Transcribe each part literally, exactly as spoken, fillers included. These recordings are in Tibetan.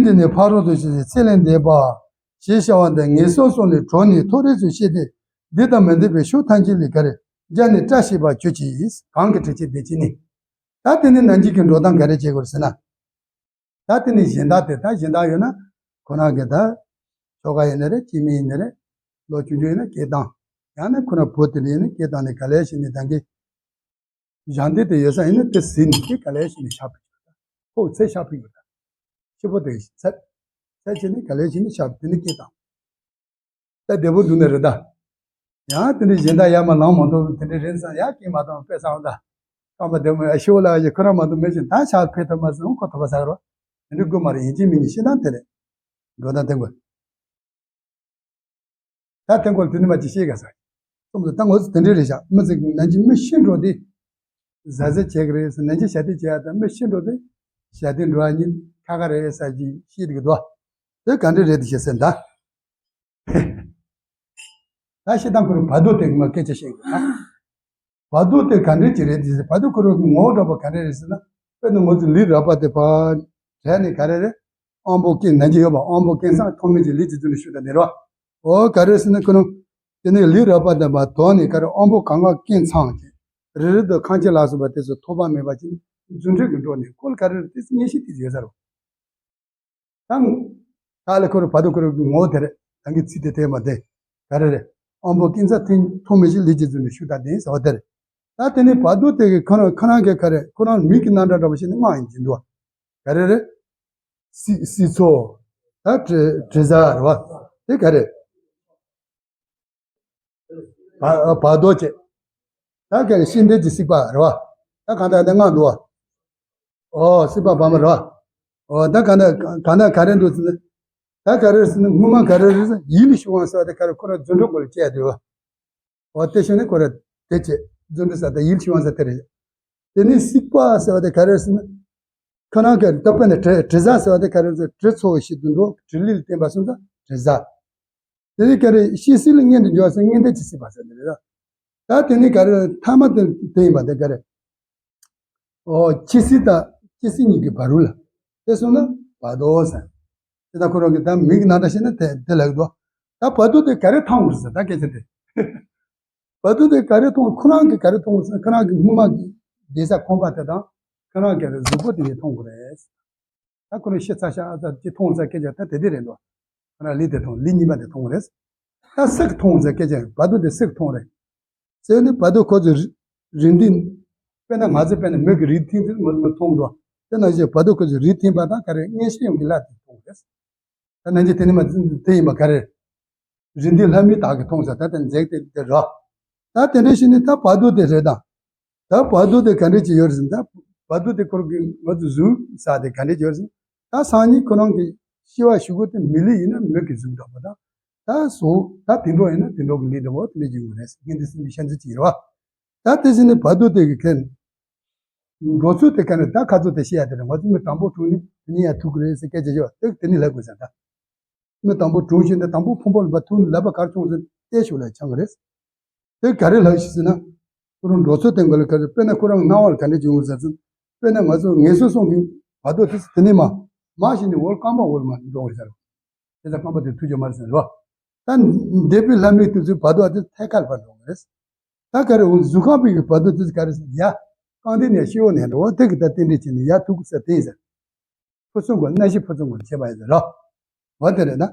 འདི་ནི་ཕ་རོལ་ཏུ་ཕྱིན་ཅིང་ཚེ་ལས་འདས་པ་ཞེས་བྱ་བ་འདི་ངན་སོང་གསུམ་ལས་གྲོལ་ནས་མཐོ་རིས་སུ་གཤེགས་ཏེ། འདི་དང་མི་ལྡན་པའི་ཕྱོགས་ཐམས་ཅད་ལས་ག་རེ་སྦྱར་ནས་བཀྲ་ཤིས་པར་གྱུར་ཅིག། གང་གི་དྲིན་ཅན་དེ་ཅི་ནས། ད་དེ་ནི་ནང་གི་འགྲོ་སྟངས་ག་རེ་བྱེད་དགོས་ཟེར་ན། ད་དེ་ནི་གཞན་དག་དེ་ད་གཞན་དག་ཡོད་ན། ཁོ་རང་གི་ད་ཁྱོ་ག་ཡིན་ན་རེད། སྐྱེ་དམན་ཡིན་ན་རེད། ལོ་ཆུང་ཆུང་ཡིན་ན་སྐྱེ་སྟངས། ཡང་ན་ཁོ་རང་བུ་དེ་འདྲ་ཡིན་ན་སྐྱེ་སྟངས་ནི་ག་ལེ་ཞིག་ནི་ད་གི། གཞན་དེ་དེ་ཡོད་ས་ཡིན་ན་དེ་ཟིན་ནས་དེ་ག་ལེ་ཞིག་ནི་ཤ་ཕུད་ཀྱི་ཡོད་ད། ཁོ་ཚེ་ཤ་ཕུད་ཀྱི་ཡོད་ད། ཤི་བོ་དེ་ཚེ་ཚེ་ཕྱིན་ནི་ག་ལེ་ཞིག་ནི་ཤ་ཕུད་དེ་ནི་སྐྱེ་སྟངས། ད་བདེ་པོ་འདུག་ནི་རེད་ད། ཡང་དེ་འདྲའི་གཞན་དག་ཡར་མར་ལངས་མ་ཐུབ། དེ་འདྲའི་རིན་བསམ་ཡར་སྐྱེས་མ་ཐུབ་པའི་བསམ་ད། རྐང་པ་བདེ་མོ་ཡ་ཤི་བོ་ལ་ཡ་ཁོ་རང་མ་གཏོགས་མེད་ཅིང་ད་ཆགས་འཕེལ་ཐུབ་མ་སོང་ཁོ་ཐོབ་པ་ཟ་གི་རོ། དེ་འདྲའི་དགོས་མ་རེད། ཡིན་གཅིག་མིན་གཉིས་ཤི་སྟངས་དེ་རེད། འགྲོ་སྟངས་དེ་དགོས། ད་དེ་སྐོར་དེ་ནི་མ་ཅིག་ཤེས་ག་ས། རྩོམ་དུ་ད་ངོ་ཚ་དེ་འདྲའི་རེད་ཤག་མི་ཚེ་ནང་གི་མི་ཤི་འགྲོ་དེ། ཟ་ཟི་བྱེད་གི་རེད་ཟེར། ནང་གི་ཞ་དེ་བྱེད་ཡ་ད་མི་ཤི་འགྲོ་དེ། ཞ་དེ་འགྲོ་ཡ་ཉིད་ཁ་ཁ་རེད་ཟེར་གྱི་ཤེས་གི་འདུག་དེ་ག་འདྲ་རེད་དེ་ཤེས་ཟེར་ད། ད་ཤི་སྟངས་ཁོ་རང་བར་དོ་དེ་མ་སྐད་ཆ་བཤད་གི་ད། བར་དོ་དེ་ག་འདྲ་ཅིག་རེད་དེ་ཟེར། བར་དོ་ཁོ་རང་གི་ངོ་བོ་འདྲ་པོ་ག་འདྲ་རེད་ཟེར་ན། དཔེར་ན་ངོ་ཚ་ལུས་རགས་པ་དེ་ཕར་བྲལ་ནས་ག་རེ་རེད། དབང་པོ་སྐྱེ་ནང་གི་ཡོད་པ་དབང་པོ་སྐྱེ་མཚམས་ཐོགས་མེད་ཀྱི་ལས་ཀྱི་རྫུ་འཕྲུལ་ཞུགས་ད་དེ་རོ། འོ་ག་རེ་ཟེར་ན་ཁོ་རང་དེ་ནས་ལུས་རགས་པ་དེ་མ་དོར་ནས་ག་རེ་དབང་པོ་གང་ག་སྐྱེ་མཚམས་ཀྱི་རེ་རེ་དུ་ཁམས་ཅན་ལ་སོགས་པ་དེ་ཚོ་ཐོགས་པ་མེད་པ་ཅིག་ནི་རྫུ་འཕྲུལ་གྱི་འགྲོ་ནས་ཁོ་ལ་ག་རེ་རེད་དེ་ངེས་ཤེས་དེ་ཡོད་ས་རོ། ད་ད་ལ་ཁོ་རང་བར་དོ་ཁོ་རང་གི་ངོ་བོ་དེ་རེད། ད་གི་ཚིག་དེ་དེ་མ་དེ་ག་རེ་རེད། དབང་པོ་སྐྱེ་མཚམས་ཐེངས་ཐོགས་མེད་ཀྱི་ལས་ཀྱི་རྫུ་འཕྲུལ་ཞུགས་ད་དེ་ཟེར་བ་དེ་རེད། ད་དེ་ནས་བར་དོ་དེ་གི་ཁོ་རང་ཁོ་རང་གི་ག་རེ་ཁོ་རང་མིག་གི་རྣམ་གྲངས་འདྲ་པོ་ཞིག་ནི་སྔགས་ཡིན་གྱི་འདུག་ག་རེ་རེད། སྲིད་སྲིད་མཚོ། ད་དྲི་དྲི་ཟ་རེད་བ། དེ་ག་རེ། བ་བར་དོ་བྱེད། ད་ག་རེ་ཤིང་འབྲས་ཀྱི་སྲེག་པ་རེད་བ། ད་གང་ལྟར་འདི་སྔགས་འདུག་བ། ཨོ་སྲེག་པ་བར་མ་རེད་བ། ཨོ་ད་གང་ལྟར་གང་ལྟར་ག་རེ་འདུག་ཟེར་ན། ད་ག་རེ་ཟེར་ན་སྔོན་མ་ག་རེ་རེད་ཟེར་ན་ཡིད་ལ་ཞུགས་པ་ཟེར་བ་དེ་ག་རེ་ཁོ་རང་རྫུ་འཕྲུལ་སྐོར་ལ་བྱས་ཡ་དེ་རེད་བ། འོ་དེ་བཞིན་ནི་ཁོ་རེ་དེ་བྱེད་རྫུ་འཕྲུལ་ས་དེ་ཡིད་ཆེས་དབང་ས་དེ་རེད། དེ་ནས་སྲེག་པ་ཟེར་བ་དེ་ག་རེ་ཟེར་ན། ཁོ་རང་གི་ད་དཔེར་ན་དྲི་དྲི་ཟ་ཟེར་བ་དེ་ག་རེ་ཟེར་དྲི་ཚོར་བའི་ཕྱིར་དུ་འགྲོ་དྲི་ལུས་ལ་བརྟེན་པ་སོང་ཙང་དྲི་ཟ། དེ་ནས་ག་རེ་ཤི་སྲིད་ལ་མངོན་དུ་འགྱུར་བ་སོང་མངོན་དུ་ཅི་སྲིད་པ་ཟེར་ནི་རེད། ད་དེ་ནས་ག་རེ་ཐ་མ་དེ་དེ་ཡིན་པ་དེ་ག་རེ། ཨོ་འཆི་སྲིད་དང་སྐྱེ་སྲིད་གཉིས་ཀྱི་བར་རུ་ལ། དེ་སོང་ན་བར་དོ་ཟེར། དེ་ད་ཁོ་རང་གི་ད་མིག་ནང་འདྲ་ཤེས་ན་དེ་དེ་ལ་འདུག་ད་བར་དོ་དེ་ག་རེ་མཐོང་དགོས་ཟེར་ད་སྐད་ཆ་དེ། བར་དོ་དེ་ག་རེ་མཐོང་ཁོ་རང་གི་ག་རེ་མཐོང་དགོས་ཟེར་ན་ཁོ་རང་གི་སྔོན་མ་གི་བསྡད་ས་ཁང་པ་དེ་དང་ཁོ་རང་གི་གཟུགས་པོ་དེ་ནས་མཐོང་དགོས་རེད། ད་ཁོ་རང་ཤི་ཚར་ཤག་ཨ་ཙི་ཅི་མཐོང་ཟེར་སྐད་ཆ་ད་དེ་དེ་རེད་འདུག་ཁོ་རང་ལུས་དེ་མཐོང་ལུས་གཉིས་པ་དེ་མཐོང་དགོས་རེད། ད་སྲེག་མཐོང་ཟེར་སྐད་ཆ་བར་དོ་དེ་སྲེག་མཐོང་རེད། ཟེར་ནས་བར་དོ་ཁོ་ཚོ་རི་རི་འདི། དཔེར་ན་ང་ཚོ་དཔེར་ན་མོ་གི་རི་མཐིང་དེ་མོ་མོ་མཐོང་འགྲོ། དེ་ནང་བཞིན་བར་དོ་ཁོ་ཚོ་རི་མཐིང་པ་དང་ག་རེ་མངོན་ཤེས་ཡོང་གི་ལ་དེ་མཐོང་རེད། ད་ནང་བཞིན་དེ་ནི་མ་དེ་ཡིན་པ་ག་རེ། རི་འདི་ལྷ་མིའི་དག་གི་མཐོང་ས་ད་དེ་འཛེག་དེ་དེ་ར། ད་དེ་འདྲ་ཞིག་ནི་ད་བར་དོ་དེ་རེད་དང་། ད་བར་དོ་དེ་ག་འདྲ་ཅིག་ཡོད་རེད་ཟེར་ན་ད་བར་དོ་དེ་ཁོ་རང་གི་ང་ཚོ་གཟུགས་ས་དེ་ག་འདྲ་ཅིག་ཡོད་རེད་ཟེར་ན་ད་སང་ཉིན་ཁོ་རང་གི་ཤི་བ་ཞུ་སྒོ་དེ་མི་ལུས་ཡིན་ན་མི་གི་གཟུགས་འདྲ་པོ་དང་། ད་སོ་ད་དུད་འགྲོ་ཡིན་ན་དུད་འགྲོ་གི་ལུས་འདྲ་པོ་དེ་འདྲ་ཅིག་ཡོད་རེད་ཟེར་ངས་འདི་སེམས་ཀྱི་ཤ་འཛིན་ཅིག་ཡོད་རེད་བ། ད་དེ་བཞིན་ནི་བར་དོ་དེ་གི་ཁེ། འགྲོ་ཚུལ་དེ་ག་ནས་ད་ཁ་ཚུལ་དེ་བཤད་ཡ་དེ་རེད། ང་ཚོ་མི་དང་པོ་གྲོངས་ནས་དེ་ནས་ཡར་ཐུག་གི་རེད་ཟེར་སྐད་ཆ་བཤད་པ་དེ་དེ་ནས་ལབ་དགོས་ས་ད། མི་དང་པོ་གྲོངས་ཤིང་དེ་དང་པོ་ཕུང་པོ་ལ་ཕར་ཐུག་ནས་ལབ་པ་གར་བྱུང་ཟེར་བལྟས་ཤོག་ལ་ཆང་གི་རེད། དེ་ག་རེ་ལབ་ཤིག་ཟེར་ན། ཁོ་རང་འགྲོ་ཚུལ་དེ་འགོ་ལ་ག་རེ་དཔེར་ན་ཁོ་རང་སྣང་བ་ལ་ག་འདྲ་བྱུང་ཟེར་ཙང་། དཔེར་ན་ང་ཚོ་ངན་སོང་གསུམ་གྱི་བར་དོ་དེ་དེ་ནས་མ། མ་ཞིག་ནས་འོལ་རྐང་པ་འོལ་མ་འགྲོ་བ་ཟེར། དེ་ལ་རྐང་པ་དེ་ཐུག་ཆོག་མ་རེད་ཟེར་རོ། ད་འདས་པའི་ལྷ་མིའི་དུས་ཚོད་བར་དོ་དེ་ཐད་ཀར་ཕར་འགྲོ་གི་རེད། ད་ག་རེ་འོ་གཟུགས་ཁམས་པའི་གི་བར་དོ་དེ་ག་རེ་ཟེར་ཡ། རྐང་སྟེང་ནས་ཤི་བོ་ནས་འགྲོ་བ་དེ་གི་ད་རྟེན་འབྲེལ་བྱས་ནས་ཡ་ཐུག་ས་དེ་ཡིན་ཟེར། ཕུན་སུམ་ཚོགས་རྣམ་ཤེས་ཕུན་སུམ་ཚོགས་བྱེད་པ་ཡིན་ཟེར་རོ། འོ་དེ་རེད་ན།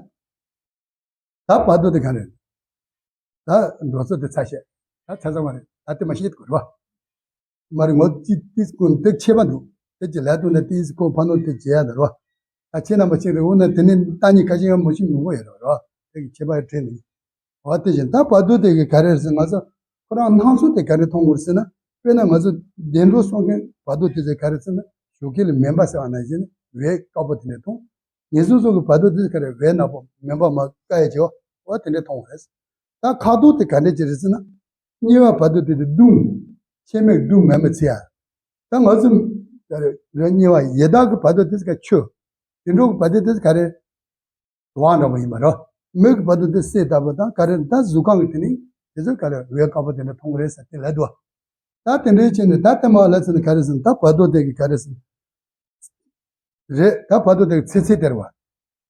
ད་བར་དོ་དེ་ག་རེ། ད་འགྲོ་ཚུལ་དེ་ཚར་བཤད། ད་ཚར་ཚར་བ་རེད་ད་དེ་མ་ཤེས་དགོས་རེད་བ། མ་རེད་ངོ་ཏི་ཏིས་ཀུན་དེ་ཁྱད་པར་འདུག་དེ་ཅི་ལས་དུ་ནས་ཏིས་ཀོ་ཕ་ནོ་དེ་བྱེད་ཡ་ད་རོ། ད་ཁྱེད་རྣམ་པ་ཅིག་རེ་འོ་ན་དེ་ནི་ལྟ་ཉིད་ཁ་ཤས་ཡང་མོ་ཤི་མི་འོ་ཡ་རོ་རོ། དེ་གི་ཁྱད་པར་དྲན་ནས། འོ་དེ་བཞིན་ད་བར་དོ་དེ་གི་ག་རེ་ཟེར་ང་ཚོ་ཁོ་རང་སྣང་ཚུལ་དེ་ག་རེ་མཐོང་དགོས་ཟེར་ན། དཔེར་ན་ང་ཚོ་བདེ་འགྲོ་སོང་མཁན་བར་དོ་དེ་ཚོ་ག་རེ་ཟེར་ན་ཞོགས་ཀས་ལ་མེ་འབར་ཟེར་བ་ནང་བཞིན་འོད་དཀར་པོ་དེ་འདྲ་མཐོང་། ངན་སོང་སོགས་ཀྱི་བར་དོ་དེ་ག་རེ་འོད་ནག་པོ་མེ་འབར་མ་དཀར་ཡ་བྱེད་འོ་དེ་འདྲ་མཐོང་བ་རེད། ད་ཁ་དོག་དེ་ག་འདྲ་ཅིག་རེད་ཟེར་ན། དམྱལ་བ་བར་དོ་དེ་དེ་གདུང་། ཕྱེ་མའི་གདུང་མེ་མོ་ཚེ་ཡ། ད་ང་ཚོ་ག་རེ་རེད་དམྱལ་བ་ཡི་དྭགས་ཀྱི་བར་དོ་དེ་ག་ཆུ། དུད་འགྲོ་གི་བར་དོ་དེ་ག་རེ། དུ་བ་འདྲ་པོ་ཡིན་པ་རོ། མོ་གི་བར་དོ་དེ་སེ་ལྟ་བུ་དང་ག་རེ་ད་གཟུགས་ཁམས་ཀྱི་དེ་ནི་དེ་ཚོ་ག་རེ་འོད་དཀར་པོ་དེ་འདྲ་མཐོང་གི་རེད་ཟེར་དེ་ལ་འདུག་ད་དེ་འདྲའི་ཆེད་ནས་ད་དེ་མ་ལ་ཚེ་ནི་ག་རེ་ཟེར་ན་ད་བར་དོ་དེ་གི་ག་རེ་ཟེར། རེད་ད་བར་དོ་དེ་གི་ཚེ་ཚད་དེར་བ།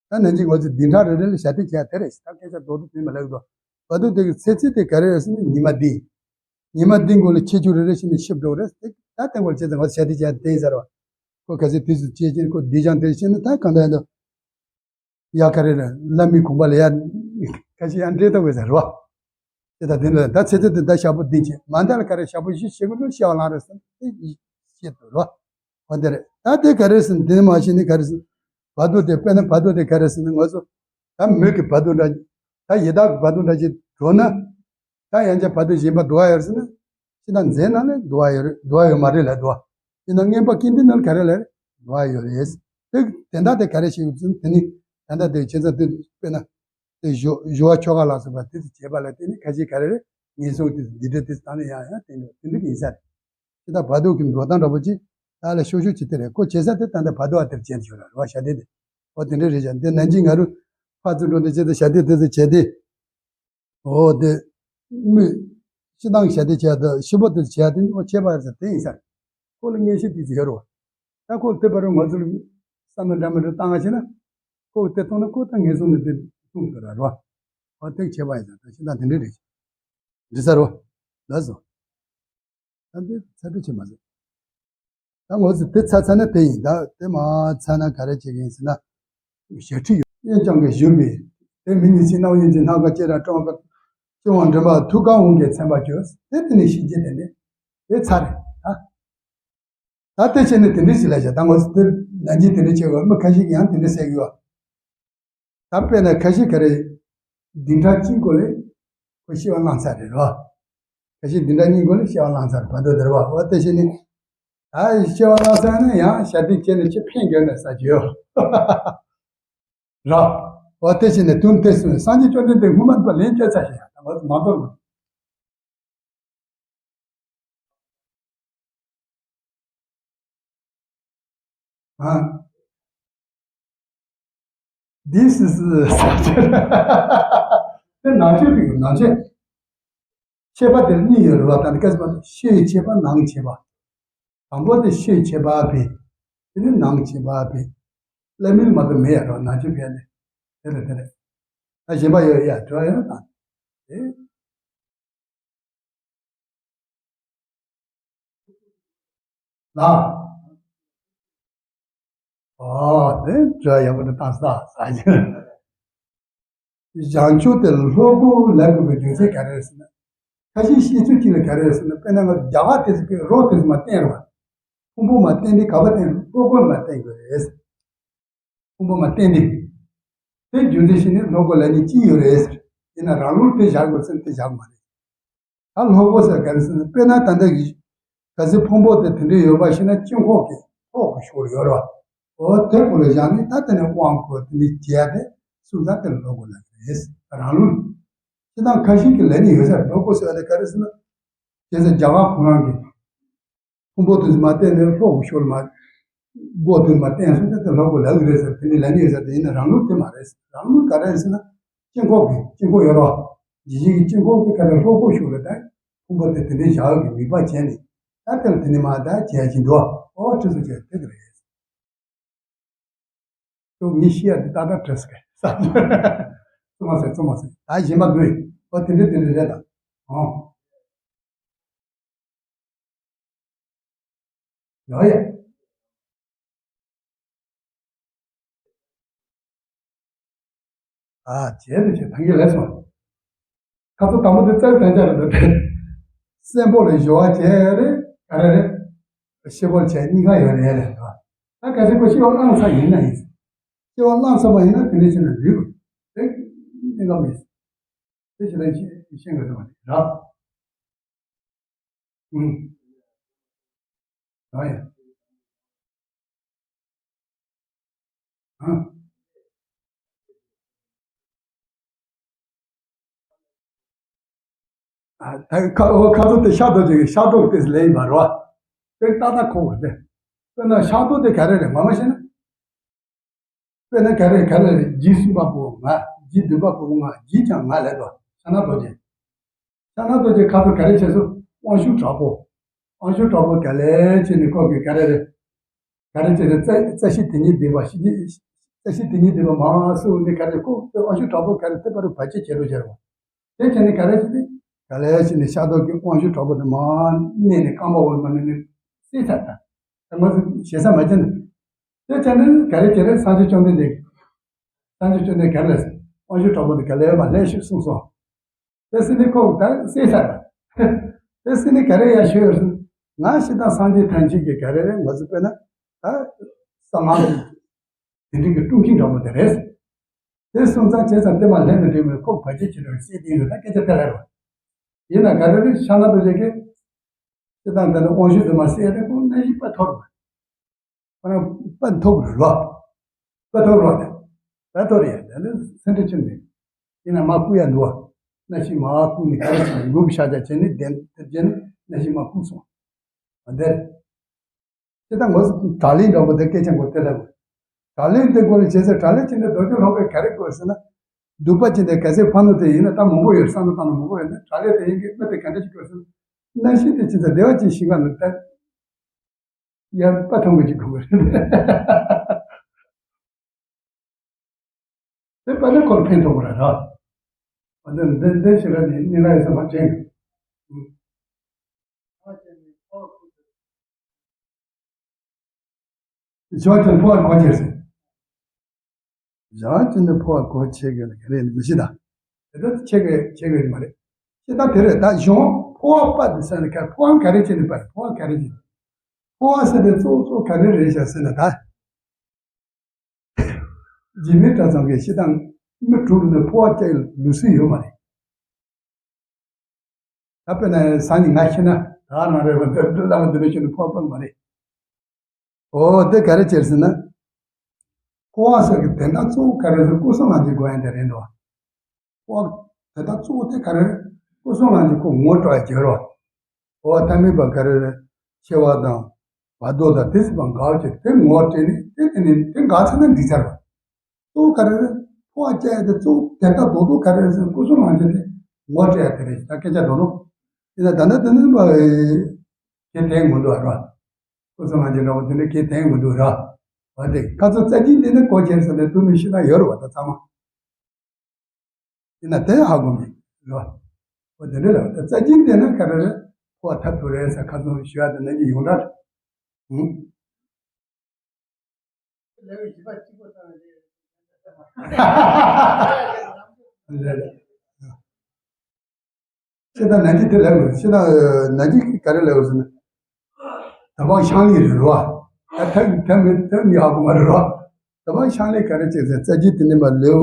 ད་ནང་གི་ང་ཚོ་བདུན་ཕྲག་རེ་རེ་ལ་ཞལ་འདེབས་བྱས་དེ་རེད། ད་སྐད་ཆ་རྡོག་རྡོག་དེ་མ་ལབ་དོ། བར་དོ་དེ་གི་ཚེ་ཚད་དེ་ག་རེ་རེད་ཟེར་ན་ཉི་མ་བདུན། ཉི་མ་བདུན་གོང་ལ་ཁྱད་ཆོས་རེ་རེ་བྱས་ནས་ཤི་འགྲོ་རེད། དེ་ད་དེ་འགོར་བྱས་ཙང་ང་ཚོ་ཞལ་འདེབས་བྱས་དེ་ཡིན་ཟེར་བ། ཁོ་ག་ཚོད་དུས་སུ་བྱེད་ཀྱིན་ཁོ་བདུད་ཀྱང་དེ་བྱས་ན་ད་གང་ལྟར་ཡིན་དོ། ཡ་ག་རེ་རེད། བླ་མའི་དགོངས་པ་ལ་ཡ་ཁ་ཤས་ཡང་འདྲེ་ལྟ་བུ་ཟེར་རོ། དེ་ད་དེ་ལ་ད་ཚེ་ཚེ་དེ་ད་ཞག་པོ་བདུན་བྱས་མ་འདའ་ལ་ག་རེ་ཞག་པོ་བཞི་བྱེད་དགོས་ལ་སྐྱེ་བ་ལེན་རེད་ཟེར་ན་དེ་བཤད་འདུག་རོ། འོ་དེ་རེད། ད་དེ་ག་རེ་ཟེར་ན་དེ་མ་ཤེས་ནི་ག་རེ་ཟེར་ན། བར་དོ་དེ་དཔེར་ན་བར་དོ་དེ་ག་རེ་ཟེར་ན་ང་ཚོ་ད་མོས་ཀྱི་བར་དོ་འདྲ། ད་ཡི་དྭགས་ཀྱི་བར་དོ་འདྲ་ཞིག་འགྲོ་ན། ད་ཡང་བསྐྱར་བར་དོ་གཞན་པ་འདུལ་བ་ཡོད་ཟེར་ན། ཕྱི་ནང་རྫས་ནང་ནས་འདུལ་བ་ཡོད་རེད། འདུལ་བ་ཡོད་མ་རེད་ལ་འདུལ་བ། ཕྱི་ནང་མངོན་པ་ཀུན་བདེ་ནང་ག་རེ་ལ་འདུལ་བ་ཡོད་རེད། དེ་དེ་འདྲ་དེ་ག་རེ་ཞིག་ཡོད་ཟེར་ན་དེ་ནི་ད་ལྟ་དེ་བྱས་ཙང་དེ་དཔེར་ན། དེ་ཞུ་ཞུ་བ་ཆོ་ག་ལ་སོགས་པ་དེ་ཚོ་བྱས་པ་ལ་དེ་ནི་ཁ་ཤས་ག་རེ་རེད། ངན་སོང་དེ་ཚོ་འདི་འདྲ་དེ་ཚོ་ད་ནི་ཡང་ཡང་དེ་འདྲ་དེ་འདྲ་གི་ཡིན་ས་རེད། དེ་དག་བར་དོ་གི་འགྲོ་སྟངས་འདྲ་པོ་ཅིག་ད་ལ་ཤོག་ཤོག་ཅིག་དེ་རེད། ཁོ་བྱེད་ས་དེ་ད་ལྟ་བར་དོ་བ་དེར་བྱེད་ཆོག་ལ་རེད་བ། ཞལ་འདེབས་དེ་ཨོ་དེ་འདྲ་རེད་བཞག་འདི་ནན་གྱིས་ང་རུ་ཕར་ཚུར་འགྲོ་དེ་བྱེད་དེ་ཞལ་འདེབས་དེ་ཚོ་བྱས་ཏེ། ཨོ་དེ་མི་ཤི་སྟངས་ཞལ་འདེབས་བྱས་དེ་ཤི་བོ་དེ་བྱས་དེ་ཨོ་ཁྱད་པར་ཟེར་དེ་ཡིན་ས་རེད། ཁོ་ལ་ངེས་ཤེས་དེ་ཚོ་ཡོད་རེད་བ། ད་ཁོ་དེ་བར་ང་ཚོར་བསམ་བློ་འདྲ་མི་འདྲ་བཏང་བ་བྱས་ན། ཁོ་དེ་གཏོང་ན་ཁོ་ད་ངན་སོང་ནས་དེ་ཐུག་འདུག་ར་རོ། ཨོ་དེ་ཁྱད་པར་ཡིན་ས་ད་ཤི་སྟངས་དེ་འདྲ་རེད། འདི་ས་རོ། ལགས་སོ། ད་འདི་ཚ་དྲོད་ཆེ་མ་ཟད། ད་ངོ་ཚ་དེ་ཚ་ཚ་ན་དེ་ཡིན། ད་དེ་མ་ཚ་ན་ག་རེ་བྱེད་ཀྱི་ཡིན་ཟེར་ན། ཞལ་ཁྲིད་ཡོད། གཡོན་བརྐྱང་གིས་བཞུགས་པའི་དེ་མི་ཉིད་ཕྱི་ནང་དབྱིངས་ཀྱི་སྣང་ག་ཅེ་ར་ཀྲོང་ག་ཅེ་དབང་འདྲེན་པ་ཐུགས་ཀར་འོང་གི་མཚན་པ་བརྗོད་དེ་དེ་ནི་ཤིན་རྗེ་དེ་འདི་དེ་ཚ་རེད་ད། ད་དེ་བྱས་ནས་དེ་འདྲ་ཞིག་ལ་བྱ། ད་ངོ་ཚ་དེ་ནན་གྱིས་དེ་འདྲ་བྱེད་དགོས། མི་ཁ་ཤས་ཀྱིས་ཡང་དེ་འདྲ་ཟེར་གི་ཡོད། ད་དཔེར་ན་ཁ་ཤས་ག་རེ། བདུན་ཕྲག་གཅིག་གོང་ལ་ཁོ་སྐྱེ་བ་བླངས་ཚར་རེད་རོ། ཁ་ཤས་བདུན་ཕྲག་གཉིས་གོང་ལ་སྐྱེ་བ་བླངས་ཚར་བར་དོ་དེར་བ་འོ་དེ་བྱས་ནས། ད་སྐྱེ་བ་བླངས་ཚར་ན་ཡང་ཞལ་འདེབས་བྱས་ནས་ཁྱེད་ཕན་དགོས་ན་ས་བྱོས་རོ། འོ་དེ་བྱས་ནས་དུས་དེ་སུ་སངས་རྒྱས་བཅོམ་ལྡན་འདས་སྔོན་མ་པ་ལན་བཅོལ་ཚར་ཞེས་ཡང་ད་ང་ཚོ་མ་གཏོགས་མ། ཨ། This is དེ་ནང་ཆོས་ཀྱི་ནང་ཆོས། ཤེས་པ་དེ་གཉིས་ཡོད་རེད་བ། ད་ནི་སྐད་ཆ་པ་ཤེས་བྱེད་པ་ནང་བྱེད་པ། དང་པོ་དེ་ཤེས་བྱེད་པ་བས། དེ་ནི་ནང་བྱེད་པ་བས། ལབ་མིན་མ་གཏོགས་མེད་ཡ་རོ་ནང་ཆོས་བས་ནི། དེ་རེད་དེ་རེད། ད་གཞན་པ་ཡོད་ཡ་དྲི་བ་ཡོད་ན་དང་། དེ། ལ། ཨོ་དེ་དྲི་བ་ཡག་པོ་འདི་བཏང་ས་ས་ཡིན། བྱང་ཆུབ་དེ་ལྷོ་སྒོ་ལ་དགོས་པའི་རྒྱུ་མཚན་ག་རེ་རེད་ཟེར་ན། ཁ་ཤས་བཤད་ཚུལ་གཅིག་ལ་ག་རེ་རེད་ཟེར་ན་དཔེར་ན་ང་ཚོ་རྒྱ་གར་དེ་ཚོ་གི་རོ་དེ་ཚོ་མ་བསྟན་རོ། ཕུང་པོ་མ་བསྟན་དེ་ག་པར་བསྟན་ལྷོ་སྒོ་ལ་མ་བསྟན་དགོས་རེད། ཕུང་པོ་མ་བསྟན་དེ། དེ་རྒྱུ་མཚན་ཤེས་ནས་ལྷོ་སྒོ་ལ་ནི་ཅི་ཡོད་རེད་ཟེར། ཡིན་ན་རང་ལུགས་དེ་བཞག་དགོས་ཟེར་ན་དེ་བཞག་མ་རེད། ད་ལྷོ་སྒོ་ཟེར་ག་རེ་ཟེར་ན་དཔེར་ན་ད་ལྟ་གི་ག་ཚོད་ཕུང་པོ་དེ་དེ་འདྲ་ཡོད་པ་ཤེས་ན་དཀྱིལ་འཁོར་གྱི་ལྷོ་སྒོ་ཞོར་ཡོད་རེད་བ། འོ་དེ་སྐོར་ལ་བཞག་ནས་ད་དེ་ནས་དབང་བསྐུར་དེ་འདྲ་བྱས་ཏེ་སུམ་རྩ་དེ་ལྷོ་སྒོ་ལ་རེད། རང་ལུགས་ཤེས་སྟངས་ཁ་ཤས་ཀྱི་ལས་ནི་ཡོད་ས་རེད། ལྷོ་སྒོ་ཟེར་བ་དེ་ག་རེ་ཟེར་ན། བྱས་ཙང་རྒྱ་གར་ཁོ་རང་གི་ཕུང་པོ་དེ་ཚོ་མ་བསྟན་ནས་ལྷོ་སྒོ་ཞོར་མ། སྒོ་དེ་མ་བསྟན་སོང་ཙང་དེ་ལྷོ་སྒོ་ལབ་ཀྱི་རེད་ཟེར་དེ་འདྲ་ལབ་ནི་ཡོད་ས་རེད། ཡིན་ན་རང་ལུགས་དེ་མ་རེད། རང་ལུགས་ག་རེ་རེད་ཟེར་ན། དཀྱིལ་འཁོར་གྱི་དཀྱིལ་འཁོར་ཡོད་རོ། ཇི་ཞིག་གི་དཀྱིལ་འཁོར་གྱི་ཁ་ལ་ལྷོ་སྒོ་ཞོར་ལ་ད་ཕུང་པོ་དེ་དེ་འདྲའི་བཞག་གི་དམིགས་པ་བྱས་ནས་ད་དེ་ལ་དེ་ནི་མ་ད་བྱས་ཀྱི་འདུག་ཨོ་ཁྲི་སུ་བྱས་དེ་གི་རེད། ཁྱོད་ངས་ཤི་ཡ་འདི་ཏག་ཏག་བྲོས་ཟེར་གི། བཙུན་མ་ཟེར་བཙུན་མ་ཟེར་ད་གཞན་པ་འདུག་ཨོ་དེ་འདྲ་དེ་འདྲ་རེད་ད། ཨོ། ཡོད་ཡ། ཨ་བྱས་ཏེ་བྱས་ཐང་གི་ལས་སོང་། ཁ་ཚ་དང་པོ་དེ་རྩ་བའི་དོན་ཅག་རེད་འདུག་སྟེ། གསོན་པོ་ལ་སྦྱོར་བ་བྱས་རེད་ག་རེ་རེད། ཤི་བོར་བྱས་གཉིས་ཀ་ཡོད་རེད་ལས་འདུག་ད་གལ་སྲིད་ཁོ་ཤི་བ་བླངས་ཚར་ཡིན་ན་ཡིན། ཤི་བ་བླངས་ཚར་བ་ཡིན་ན་དེ་འདྲ་བྱས་ན་འགྲིག་གི་རེད། གནད་འགག་མེད། དེ་ཞེ་དྲག་ཤེས་ཤེས་དགོས་ས་མ་རེད་ར། ཨུམ། ཨ་ཡ། ཨ། ཨ་ད་ཁ་ཨོ་ཁ་ཚོ་དེ་ཤ་རྡོག་ཅིག་ཤ་རྡོག་དེ་ལས་ཡིན་པ་རོ། དེ་ཏག་ཏག་ཁོག་པ་དེ། དཔེར་ན་ཤ་རྡོག་དེ་ག་རེ་རེད་ངོ་མ་བཤད་ན། དཔེར་ན་ག་རེ་ག་རེ་རེད། ཇི་གསུམ་པ་པོ་ང་། ཇི་བདུན་པ་པོ་ང་། ཇི་བཅོ་ལྔ་ལས་དོ། ཤ་ན་རྡོ་རྗེ། ཤ་ན་རྡོ་རྗེ་ཁ་ཐུག་ག་རེ་བྱས་སོང་། དབང་ཕྱུག་དྲག་པོ། དབང་ཕྱུག་དྲག་པོ་ག་ལེ་བྱས་ནས་ཁོ་གི་ག་རེ་རེད། ག་རེ་བྱས་ནས་རྩ་རྩ་ཤེ་དེ་ཉིད་ལྡན་པ་ཤེས་ཀྱི། བཀྲ་ཤིས་དེ་ཉིད་དེ་བ་མ་སུ་ནི་ག་རེ་ཁོ་དབང་ཕྱུག་དྲག་པོ་ག་རེ་དེ་པར་བར་ཆད་བྱེད་རོགས་བྱེད་རོགས། དེ་བྱས་ནས་ག་རེ་བྱས་ཏེ། ག་ལེ་བྱས་ནས་ཤ་རྡོག་གི་དབང་ཕྱུག་དྲག་པོ་དེ་མ་གནས་ནས་རྐང་པ་འོག་ལ་མ་གནས་ནས་བསད་ཚར་ད། ད་ང་ཚོ་ཞེ་ས་མ་བྱེད་ན། དེ་བྱས་ནས་ག་རེ་བྱས་རེད། སངས་རྒྱས་བཅོམ་ལྡན་འདས། སངས་རྒྱས་བཅོམ་ལྡན་ག་རེ་ལས། དབང་ཕྱུག་དྲག་པོ་དེ་ག་ལེ་མ་ལེ་ཤོད་གསུངས་སོང་། དེ་སྲིད་ནས་ཁོ་ད་བསད་ཚར་ད། དེ་སྲིད་ནས་ག་རེ་ཡར་ཤོད་ཡོད་ཟེར། ང་ཞེ་སྡང་སངས་རྒྱས་ཐམས་ཅད་ཀྱི་ག་རེ་རེད། ང་ཚོ་དཔེར་ན་ད་གསང་སྔགས་ཀྱི་དེ་འདྲའི་གི་དཀྲུག་ཤིང་འདྲ་པོ་དེ་རེད། དེ་སོང་ཙང་བྱས་ཙང་དེ་མ་ལྷན་དུ་འདྲེས་མོད་ཁོ་བར་ཆད་བྱེད་རོགས་བསད་དེ་ཡིན་ད་སྐད་ཆ་དེ་ལ་རོ། ཡིན་ན་ག་རེ་རེད། ཤ་ན་རྡོ་རྗེ་གིས་ཅི་དང་དེ་ནི་དབང་ཕྱུག་དུ་མ་བསད་རེད། ཁོ་གནས་ཤིང་དཔའ་ཐོར་བ། ཁོ་རང་དཔའ་ཐོར་རོ། དཔའ་ཐོར་རོ་དེ། དཔའ་ཐོར་ཡ་དེ་ནི་སེམས་ཁྲལ་ཆེན་མེད། ཡིན་ན་མ་བཀུག་ཡ་འདུག་བ། གནས་ཤིང་མ་བཀུག་ནས་ག་རེ་བྱས་ནས་འགུག་བཞག་བྱས་བྱས་ནས་བདེན་དེ་བྱས་ནས་གནས་ཤིང་མ་བཀུག་སོང་། འོ་དེ་རེད། དེ་ལྟར་ངོ་བྲག་ལེབ་འདྲ་པོ་དེ་སྐད་ཆ་མགོ་དེ་ལ་དགོས། བྲག་ལེབ་དེ་དགོས་ལ་བྱས་ཚེ་བྲག་ལེབ་ཅན་དེ་རྡོ་རྗེ་སློང་བས་ག་རེ་དགོས་ཟེར་ན། སྡུག་པ་ཅན་དེ་ག་ཚད་ཕ་ནུ་དེ་ཡིན་ན་ད་མང་པོ་ཡོད། བསམ་བློ་བཏང་ན་མང་པོ་ཡོད་ན་བྲག་ལེབ་དེ་ཡིན་གྱི་དམིགས་དེ་ག་འདྲ་ཞིག་དགོས་ཟེར་ན། གནས་ཤིང་དེ་ཅི་ཚ་བདེ་བ་ཅན་ཞིང་ཁམས་ནི་ད། ཡར་པ་ཐོན་གྱི་དགོས་པ་རེད། དེ་པ་ནི་ཁོར་ཕན་ཐོགས་པ་རེད་ར། འདི་འདི་འདི་ཞིག་ལ་ནི་ནི་ལ་ཡི་སེམས་པ་དྲན། བྱང་ཆུབ་འཕོ་བ་གོ་ཆེ་ཟེར། བྱང་ཆུབ་འཕོ་བ་གོ་ཆེ་གི་རེད་མི་ཤེས་ད། དེ་ད་ཆེ་གི་ཆེ་གི་མ་རེད། ཤེས་ད་དེ་རེད། ད་གཞུང་འཕོ་བ་པ་འདི་ས་ནི་ཁ་འཕོ་བ་ག་རེ་བྱས་ནས་པ་རེད། འཕོ་བ་ག་རེ་བྱས་ནས། འཕོ་བ་ཟེར་དེ་གཙོ་བོ་གཙོ་བོ་ག་རེ་རེད་བཞག་ཟེར་ན་ད། འཇིགས་མེད་གྲྭ་ཚང་གི་སྤྱིར་བཏང་མི་དྲུག་ནི་འཕོ་བ་སྐྱེ་ལུགས་སྲོལ་ཡོད་མ་རེད། ད་དཔེར་ན་སང་ཉིན་ང་ཤི་ན་ད་རང་རེད་པ། འདི་འདི་ལ་འདི་འདྲ་ཤི་ན་འཕོ་བ་སྤང་མ་རེད། འོ་དེ་ག་རེ་བྱེད་ཟེར་ན། འཕོ་བ་ཟེར་གི་དོན་དག་གཙོ་བོ་ག་རེ་ཟེར་སྐུ་གསུམ་ལ་འཇུག་དགོས་ཡ་དེ་རེད་འདུག་འོ། དེ་དག་གཙོ་བོ་དེ་ག་རེ་རེད། སྐུ་གསུམ་ལ་འཇུག་ཁོ་ངོ་སྤྲོད་བྱེད་རོགས། འོ་ཐ་མལ་པ་ག་རེ་རེད། ཆེ་བ་དང་། བར་དོ་དང་དེ་སྲིད་པ་འགའ་བྱེད་དེ་ངོ་སྤྲད་ནས་དེ་དེ་ནས་དེ་འགའ་ཚ་ན་འགྲིག་ཚར་བ། གཙོ་བོ་ག་རེ་རེད། འཕོ་བ་སྐྱེ་ཡ་དེ་གཙོ་བོ་དེ་དག་རྡོག་རྡོག་ག་རེ་རེད་ཟེར་སྐུ་གསུམ་ལ་འཇུག་དེ་ངོ་སྤྲད་ཡ་དེ་རེད། ད་སྐད་ཆ་རྡོག་རྡོག་དེ་ན་ད་ནི་དེ་ནི་པ་གལ་དེ་མི་འདུག་ར། སྐུ་གསུམ་ལ་འཇུག་འདྲ་བོ་དེ་ནི་གལ་དེ་མི་འདུག་ར། འོ་དེ་ཁ་ཚོ་རྩ་ཆེན་དེ་ནི་གོ་ཁྱེར་ཟེར་ནས་དུ་ནི་ཤི་ན་ཡོད་རེད་བ། ད་ཚང་མ། ཡིན་ན་དེ་ཧ་གོ་མེད་རོ། འོ་དེ་འདྲ་ལ་ད་རྩ་ཆེན་དེ་ན་ག་རེ་རེད། འཕོ་བ་ཐབས་སུ་རེད་ཟེར་ཁ་ཚོན་ཞུ་ཡ་དེ་ན་གི་ཡོང་འདྲ། ཧུམ། ལས་ཀྱི་བྱེད་པ་གཅིག་པོ་ཙམ་རེད། ཤེས་དང་ན་གྱི་དེ་ལས་རེད། ཤེས་དང་ན་གྱི་ག་རེ་ལས་རེད་ཟེར་ན། ད་བང་ཤང་ལི་རེད་རོ། ད་ཐབས་ཐབས་མེད་ཐབས་མེད་ཧ་གོ་མ་རེད་རོ། ད་བང་ཤང་ལི་ག་རེ་བྱེད་ཟེར་རྩ་ཆེན་དེ་ནི་མ་ལེའུ།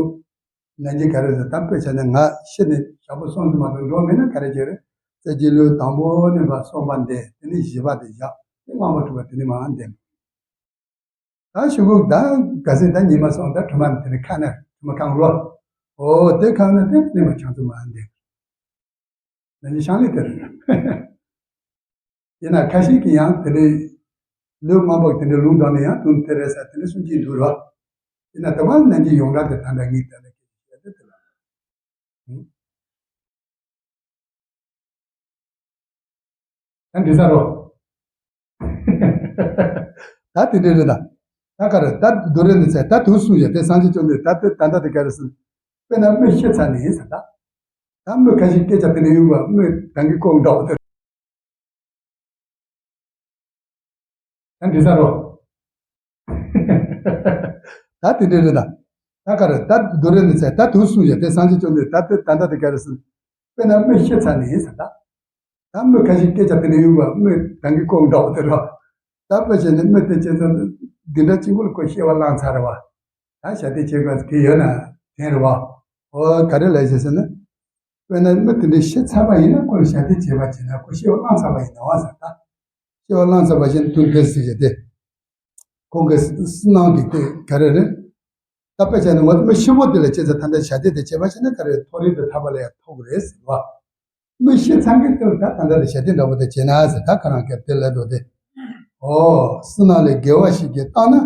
ན་གྱི་ག་རེ་ཟེར་ད་དཔེ་བྱས་ན་ང་ཤི་ནས་ཞག་པོ་སོང་དུ་མ་གཏོགས་འགྲོ་མེད་ན་ག་རེ་བྱེད་རེད། རྩ་ཆེན་ལེའུ་དང་པོ་ནས་བ་གསུམ་པ་འདས་དེ་ནས་བཞི་པ་དེ་བཞག་དེ་ལྔ་པ་དྲུག་པ་དེ་ནས་མ་འདས། ད་ཤོག་གུ་ད་ག་ཚོད་ད་ཉི་མ་སོང་ད་གྲིབ་མ་དེ་ནས་ཁ་ན་གྲིབ་མ་གང་རོ། འོ་དེ་གང་ན་དེ་ནས་མ་ཆང་དུ་མ་འདས། ན་གྱི་ཤང་ལི་དེ་རེད། ཡིན་ན་ཁ་ཤས་ཀྱིས་ཡང་དེ་འདྲའི་ལོ་མང་པོ་དེ་འདྲའི་ལུང་དྲངས་ནས་ཡང་དུང་དེ་རེད་ཟེར་དེ་འདྲ་གསུང་གྱིན་འདུག་རོ། ཡིན་ན་དེ་བ་ནན་གྱི་ཡོངས་གྲགས་དེ་ད་ལྟ་ངས་དེ་ལ་སྐད་ཆ་བཤད་དེ་དེ་ལ། ད་འདྲི་ས་རོ། ད་དེ་འདྲ་རེད་ད། ད་ག་རེ་ད་རྡོ་རེ་ནི་ཚེ་ད་དུང་གསུངས་ཡོད་དེ་སངས་རྒྱས་བཅོམ་ལྡན་ད་དེ་ད་ལྟ་དེ་ག་རེ་ཟེར། དཔེར་ན་མི་ཤི་ཚར་ནས་ཡིན་ཟེར་ད། ད་མི་ཁ་ཤས་སྐད་ཆ་དེ་འདྲ་ཡོང་བ་མི་གང་གི་ལྐོག་འདྲ་བོ་དེ། ད་འདྲི་ས་རོ། ད་དེ་འདྲ་རེད་ད། ད་ག་རེ་ད་རྡོ་རེ་ནི་ཚེ་ད་དུང་གསུངས་ཡོད་དེ་སངས་རྒྱས་བཅོམ་ལྡན་ད་དེ་ད་ལྟ་དེ་ག་རེ་ཟེར། དཔེར་ན་མི་ཤི་ཚར་ནས་ཡིན་ཟེར་ད། ད་མི་ཁ་ཤས་སྐད་ཆ་དེ་འདྲ་ཡོང་བ་མི་གང་གི་ལྐོག་འདྲ་བོ་དེ་རོ། ད་དཔེ་བྱས་ནས་མི་དེ་ཁྱེད་ཚོ་འདི་འདྲ་གཅིག་པུ་ལ་ཁོ་སྐྱེ་བ་བླངས་ཚར་རེད་བ། ད་ཞབས་བརྟན་བྱེད་དགོས་ཀྱི་ཡོད་ན་དྲན་རེད་བ། ཨོ་ག་རེ་ལབ་ཤེས་ཟེར་ན། དཔེར་ན་མི་དེ་འདྲ་ཤི་ཚར་བ་ཡིན་ན་ཁོ་ལ་ཞབས་བརྟན་བྱེད་པ་བྱས་ན་ཁོ་སྐྱེ་བ་བླངས་ཚར་བ་ཡིན་ནོ་ཟེར་ད། སྐྱེ་བ་བླངས་ཚར་བ་བཞིན་དུ་འདིར་ཟེར་བྱས་ཏེ། ཁོང་གི་བསོད་ནམས་ཀྱི་དེ་ག་རེ་རེད། ད་དཔེ་བྱས་ན་ང་ཚོ་མི་ཤི་བོ་དེ་ལ་བྱས་ཚེ་ད་ལྟ་ཞབས་བརྟན་དེ་བྱས་པ་བྱས་ན་ག་རེ་མཐོ་རིས་དུ་ཐར་པ་ལ་ཡང་ཐོབ་ཀྱི་རེད་ཟེར་བ། མི་ཤི་ཚང་གི་དེ་ལ་ད་ད་ལྟ་དེ་ཞབས་བརྟན་འདྲ་བོ་དེ་བྱས་ན་ཟེར་ད་ཁ་རང་སྐད་དེ་ལབ་འགྲོ་དེ། ཨོ་བསོད་ནམས་ལས་དགེ་བ་ཞིག་གིས་བཏང་ན་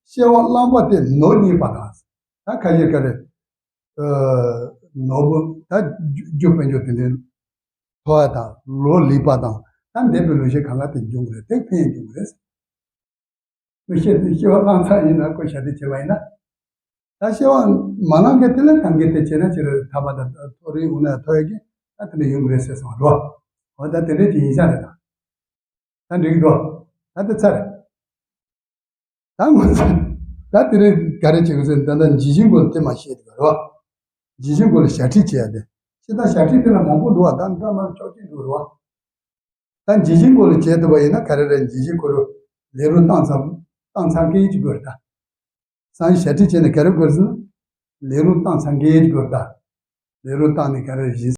སྐྱེ་བ་བླངས་པ་དེ་ནོར་རྙེད་པ་དང་། ད་ཁ་ཤས་ག་རེ། ནོར་བུ་ད་རྒྱུ་དཔལ་འབྱོར་དེ་འདྲའི་ཐོབ་པ་དང་ལོ་ལེགས་པ་དང་ད་འདས་པའི་ལོ་ཤས་གང་ག་དེ་འབྱུང་གི་རེད། དེ་ཕན་འབྱུང་གི་རེད། མི་ཤེས་ཏེ་སྐྱེ་བ་བླངས་ཚར་ཡིན་ན་ཁོ་ཞབས་བརྟན་བྱས་པ་ཡིན་ན། ད་སྐྱེ་བ་མ་ལང་གི་དེ་ལ་གང་གི་དེ་བྱས་ན་ཅི་རེད། ཐ་མ་དང་མཐོ་རིས་འོ་ན་མཐོ་ཡ་གི་ད་དེ་འདྲ་ཡོང་གི་རེད་ཟེར་སོང་རོ། འོ་ད་དེ་འདྲ་ཅིག་ཡིན་ས་རེད་ད། ད་འགྲིག་འགྲོ། ད་དེ་ཚར་རེད། ད་ངོ་ཚ། ད་དེ་རིང་ག་རེ་བྱེད་དགོས་ཟེར་ན། ད་ལྟ་ཇི་བཞིན་སྒོ་ལ་དེ་མ་བཤད་དགོས་རོ། ཇི་བཞིན་སྒོ་ལ་ཞབས་ཁྲིད་བྱེད་ཡ་དེ། ཤི་ད་ཞབས་ཁྲིད་དེ་ལ་མང་པོ་འདུག་བ། ད་འདྲ་མར་ཅོག་ཅིག་འདུག་རོ། ད་ཇི་བཞིན་སྒོ་ལ་བྱེད་ཐུབ་པ་ཡིན་ན་ག་རེ་རེད། ཇི་བཞིན་སྒོ་ལ་ལས་རོགས་བཏང་ཚར། བཏང་ཚར་མཁན་ཅིག་དགོས་རེད་ད། སང་ཞབས་ཁྲིད་བྱས་ནས་ག་རེ་དགོས་ཟེར་ན། ལས་རོགས་བཏང་ཚར་མཁན་ཅིག་དགོས་རེད་ད། ལས་རོགས་བཏང་ནས་ག་རེ་གཞི་